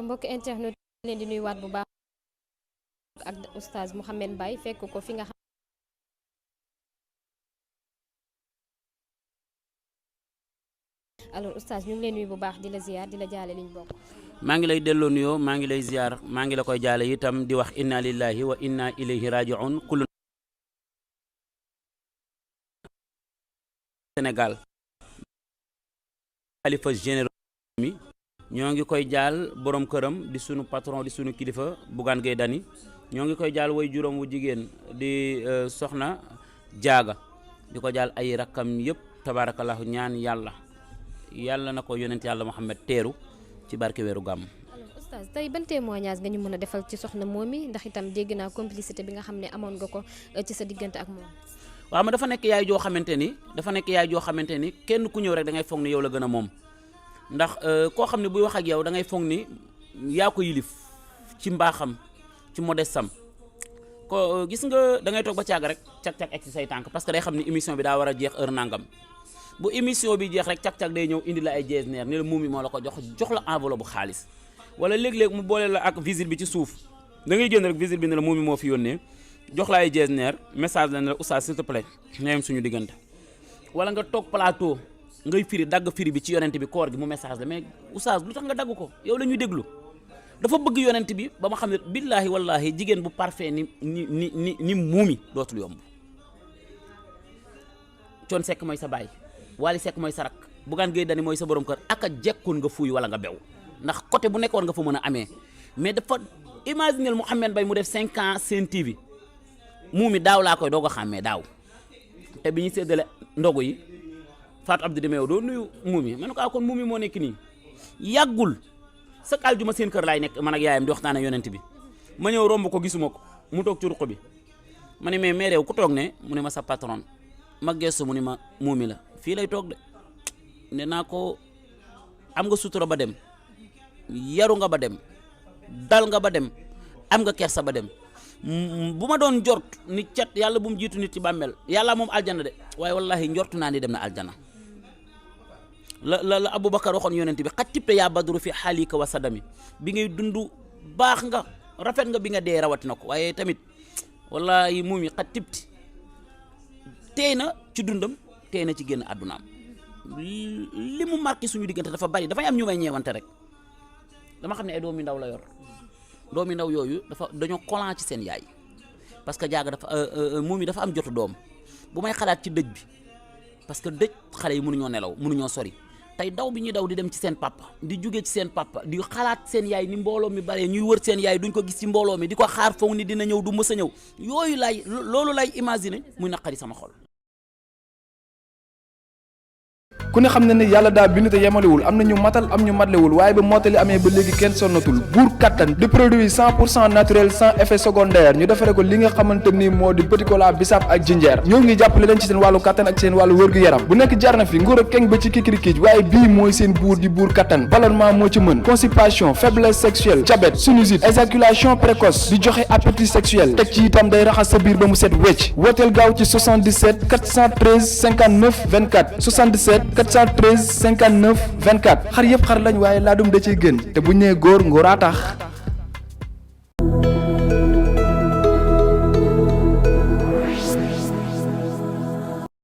mbokk internet leen di nuyuwaat bu baax ak oustaz Mouhamed Mbaye fekk ko fi nga xam alors oustaz ñu ngi leen nuyu bu baax di la ziar di la jaale liñ bokk. maa ngi lay delloo nuyoo maa ngi lay ziar maa ngi la koy jaale itam di wax inna lillahi wa inna ilayhi raji'un kullu Sénégal xalifa général mi ñoo ngi koy jaal borom këram di sunu patron di sunu kilifa Bougane Gueye Dany ñoo ngi koy jaal way juróom wu jigéen di soxna jaaga di ko jaal ay rakkam yëpp tabarakallahu ñaan yàlla na ko yonent yàlla Muhammad teeru ci barke weeru gàmm. alors oustaz tey ban témoignage nga ñu mën a defal ci soxna Momy ndax itam dégg naa complicité bi nga xam ne amoon nga ko ci sa diggante ak moom. waaw ma dafa nekk yaay joo xamante ni kenn ku ñëw rek da ngay foog ni yow la gën a moom ndax koo xam ne buy wax ak yow da ngay foog ni yaa ko yilif ci mbaaxam ci modestam ko gis nga da ngay toog ba càgg rek cag-cag egg ci say tànk parce que day xam ni émission bi daa war a jeex heure nangam bu émission bi jeex rek cag-cag day ñëw indi la ay jeesneer ni la Momy moo la ko jox la enveloppe bu xaalis wala léeg-léeg mu boole la ak visite bi ci suuf da ngay génn rek visite bi ne la Momy moo fi yónnee jox la ay jeesneer message la ne la oustaz s'il te plaît ñayam suñu diggante wala nga toog plateau ngay firi dagg firi bi ci yonent bi koor gi mu message la mais oustaz lu tax nga dagg ko yow la ñuy déglu dafa bëgg yonent bi ba ma xam ne billaahi wallaahi jigéen bu parfait ni Momy dootul yomb. Thione Seck mooy sa baay Wally Seck mooy sa rak Bougane Gueye Dany mooy sa borom kër aka jekkoon nga fuuy wala nga bew ndax côté bu nekkoon nga fa mën a amee mais dafa imaginel Mouhamed Mbaye mu def 5 ans Sen TV Momy daaw laa koy doog a xàmmee daaw te bi ñu séddale ndogu yi Fatou Abdou Demew doo nuyu Momy ma ne ko kon Momy moo nekk nii yàggul sa kaal ju ma seen kër laay nekk man ak yaayam di waxtaan ak yonent bi ma ñëw romb ko gisuma ko mu toog ci ruq bi ma ne mais réew ku toog ne mu ne ma sa patron ma gestu mu ni ma Momy la fii lay toog de ne naa ko am nga sutura ba dem yaru nga ba dem dal nga ba dem am nga kersa ba dem bu ma doon njort ni cat yàlla bu mu jiitu nit ci bàmmeel yàlla moom aljana de waaye wallahi njortu naa ni dem na aljana la Aboubacar waxoon yonent bi xat tippe yaa badru fi xaalika wa sadami bi ngay dund baax nga rafet nga bi nga dee rawatina ko waaye tamit wallahi Momy xat tippti teey na ci dundam teey na ci génn àddunaam li mu marqué suñu diggante dafa bari dafay am ñu may ñeewante rek dama xam ne ay doomi ndaw la yor doomi ndaw yooyu dañoo collant ci seen yaay parce que jaaga dafa Momy dafa am jotu doom bu may xalaat ci dëj bi parce que dëj xale yi mënuñoo nelaw mënuñoo sori tey daw bi ñuy daw di dem ci seen papa di jóge ci seen papa di xalaat seen yaay ni mbooloo mi bare ñuy wër seen yaay duñ ko gis ci mbooloo mi di ko xaar foog ni dina ñëw du mës a ñëw yooyu loolu lay imaginer muy naqari sama xol. ku ne xam na ne yàlla daa bind te yemalewul am na ñu matal am ñu matlewul waaye ba mottali amee ba léegi kenn sonnatul buur kattan di produit 100% naturel sans effet secondaire ñu defare ko li nga xamante ni moo di petit cola bisaab ak jinjeer ñoo ngi jàppale leen ci seen wàllu kattan ak seen wàllu wërgu-yaram bu nekk jar na fi nguur ak keng ba ci kikirikiij waaye bii mooy seen buur di buur kattan ballonnement moo ci mën constipation faiblesse sexuelle diabète sinusite éjaculation précoce di joxe appétit sexuel teg ci itam day raxas sa biir ba mu set wecc wooteel gaaw ci 77 413 59 24 77 413 59 24 xar yëpp xar lañ waaye laadum da ciy gën te bu ñu nee góor ngóoraa tax